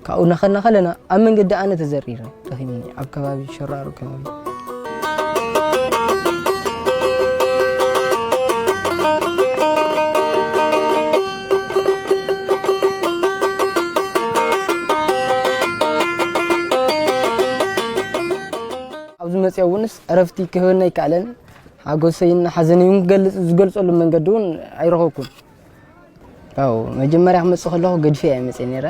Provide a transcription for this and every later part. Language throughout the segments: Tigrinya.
ካብኡ ናኸድና ከለና ኣብ መንገዲ ኣነ ተዘሪረ ደኺምኒ ኣብ ከባቢ ሸራሮ ከባቢ። ኣብዚ መፅኦ እውንስ ዕረፍቲ ክህበና ኣይከኣለን። ሓጎሰይን ሓዘነይን ክገልፅ ዝገልፀሉ መንገዲ እውን ኣይረኸብኩን። ያው መጀመርያ ክመፅእ ከለኹ ገድፌ እየ መፅእ ነይረ።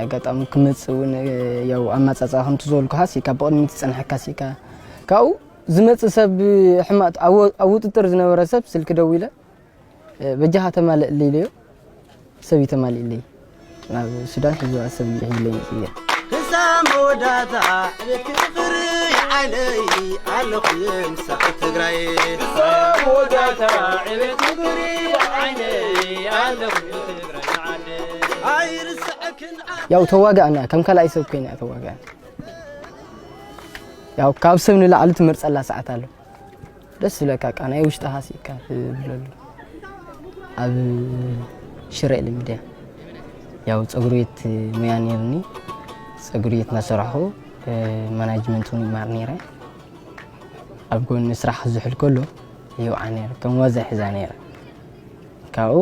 ኣጋጣሚ ክመፅእ እውን ያው ኣማፃፃ ከምቲ ዝበልኩኻ ሲካ ብቕድሚ ትፀንሐካ ሲካ ካብኡ ዝመፅእ ሰብ ሕማቕ ኣብ ውጥጥር ዝነበረ ሰብ ስልኪ ደዊለ በጃኻ ተማልእለይ ኢለዮ። ሰብ እዩ ተማሊእለይ ናብ ሱዳን ሒዝዋ ሰብ እዩ ሒዝለይ መፅእ እየ። ክሳብ መወዳእታ ዕቤት ክፍሪ ዓይነይ ኣለኹ የምሳዕ ትግራይ። ክሳብ መወዳእታ ዕቤት ክፍሪ ዓይነይ ኣለኹ ትግራይ ዓደይ። ኣይርስዐክን ያው ተዋጋእና ከም ካልኣይ ሰብ ኮይና ተዋጋእና። ያው ካብ ሰብ ንላዕሊ ትመርፀላ ሰዓት ኣሎ። ደስ ዝብለካ ቃ ናይ ውሽጥኻ ሲካ ትብለሉ። ኣብ ሽረ ልምድያ ያው ፀጉሪ ቤት ሙያ ነይርኒ። ፀጉሪ ቤት እናሰራሕኹ ማናጅመንት እውን ይማር ነይረ። ኣብ ጎኒ ስራሕ ክዝሕል ከሎ ይውዓ ነይረ ከም ዋዛ ሒዛ ነይረ። ካብኡ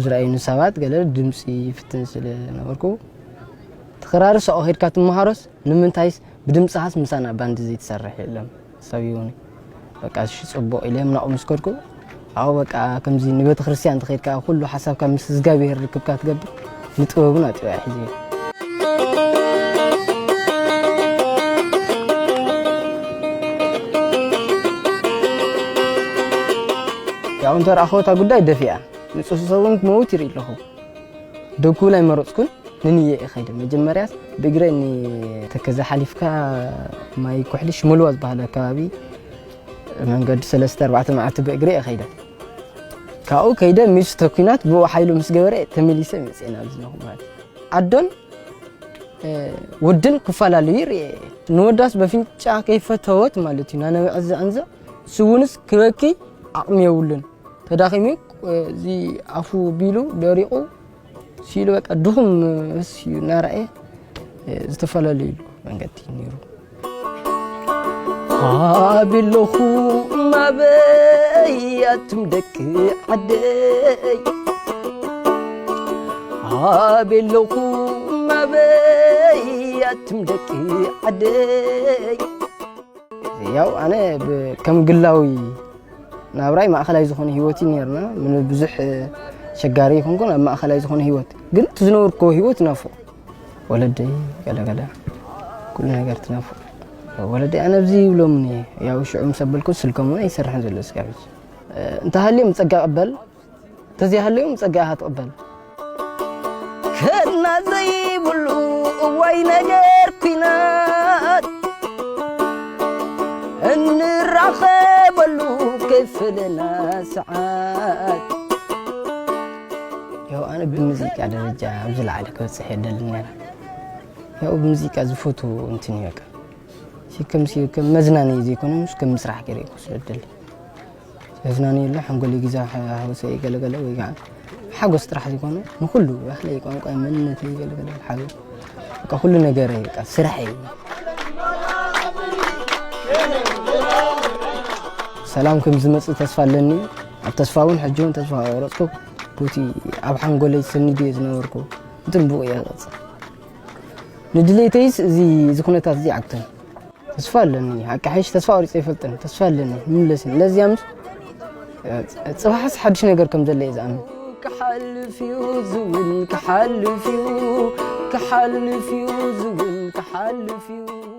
ዝረኣዩኒ ሰባት ገለ ድምፂ ይፍትን ስለ ነበርኩ ትኽራሪ ሰቆ ኸድካ ትመሃሮስ ንምንታይስ ብድምፅኻስ ምሳና ባንድ ዘይትሰርሕ የለም ሰብ ይሁን በቃ እሺ ፅቡቕ ኢለ ምናቑ ምስ ከድኩ ኣብኡ በቃ ከምዚ ንቤተ ክርስቲያን ተኸድካ ኩሉ ሓሳብካ ምስ እግዚኣብሔር ርክብካ ትገብር ንጥበቡን ኣጥቢያ ሒዘ ያው እንተ ረኣኸወታ ጉዳይ ደፊኣ ንፁህ ሰብን ክመውት ይርኢ ኣለኹ ደኩ ላይ መረፅኩን ንንየ እየ ኸይደ መጀመርያስ ብእግረ እኒ ተከዘ ሓሊፍካ ማይ ኩሕሊ ሽመልዋ ዝበሃል ኣካባቢ መንገዲ ሰለስተ ኣርባዕተ መዓልቲ ብእግረ እየ ኸይደ ካብኡ ከይደ ሚስ ተኩናት ብኡ ሓይሉ ምስ ገበረ ተመሊሰ መፅአ ናብዚ ነኹ ማለት ኣዶን ወድን ክፈላለዩ ይርኤ ንወዳስ በፍንጫ ከይፈተወት ማለት እዩ ናነበዐ ዘዕንዘ ስውንስ ክበኪ ዓቕሚ የብሉን ተዳኺሙ እዚ ኣፉ ቢሉ ደሪቑ ሲሉ በቃ ድኹም ስ እዩ እናረኣየ ዝተፈላለዩ መንገዲ ነይሩ ሃቢለኹ ማበይ ኣቱም ደቂ ዓደይ ሃቢለኹ ማበይ ኣቱም ደቂ ዓደይ ያው ኣነ ከም ግላዊ ናብራይ ማእኸላይ ዝኾነ ህይወት እዩ ነርና ብዙሕ ሸጋሪ ይኹንኩን ኣብ ማእኸላይ ዝኾነ ህይወት ግን ትዝነብርኮ ህይወት ናፍቆ ወለደይ ገለገለ ኩሉ ነገር ትናፍቅ ወለደይ ኣነ ኣብዚ ይብሎምኒ ያው ሽዑ ምስ ኣበልኩ ስልኮም እውን ኣይሰርሕን ዘሎ እስካብ ሕጂ እንተሃልዮም ፀጋ ቅበል ተዘይሃለዮም ፀጋ ኢኻ ትቕበል ከና ዘይብሉ እዋይ ነገር ኩናት እንራኸበሉ ከይፈለና ሰዓት ያው ኣነ ብሙዚቃ ደረጃ ኣብ ዝለዓለ ክበፅሕ የደሊ ነራ ያው ብሙዚቃ ዝፈቱ እንትን እዩ በቃ ከም ከም መዝናነይ ዘይኮነ ምስ ከም ምስራሕ ገይረ ክወስዶ ደሊ መዝናነይ ኣሎ ሓንጎለይ ግዛ ሓወሰ ገለገለ ወይ ከዓ ሓጎስ ጥራሕ ዘይኮነ ንኩሉ ባህለይ ቋንቋ መንነተይ ገለገለ ሓገ በቃ ኩሉ ነገር በቃ ስራሕ እዩ ሰላም ከም ዝመፅእ ተስፋ ኣለኒ ኣብ ተስፋ እውን ሕጂ እውን ተስፋ ቆረፅኩ ቦቲ ኣብ ሓንጎለይ ሰኒዱ እየ ዝነበርኩ እንትን ብኡ እየ ክቐፅል ንድሌተይስ እዚ እዚ ኩነታት እዚ ይዓግተን ተስፋ ኣለኒ ሓቂ ሓይሽ ተስፋ ቆሪፀ ይፈልጥን ተስፋ ኣለኒ ንምለስን ለዚያምስ ፅባሕስ ሓድሽ ነገር ከም ዘለ እየ ዝኣምን ክሓልፍ እዩ ዝውን ክሓልፍ እዩ ክሓልፍ እዩ ዝውን ክሓልፍ እዩ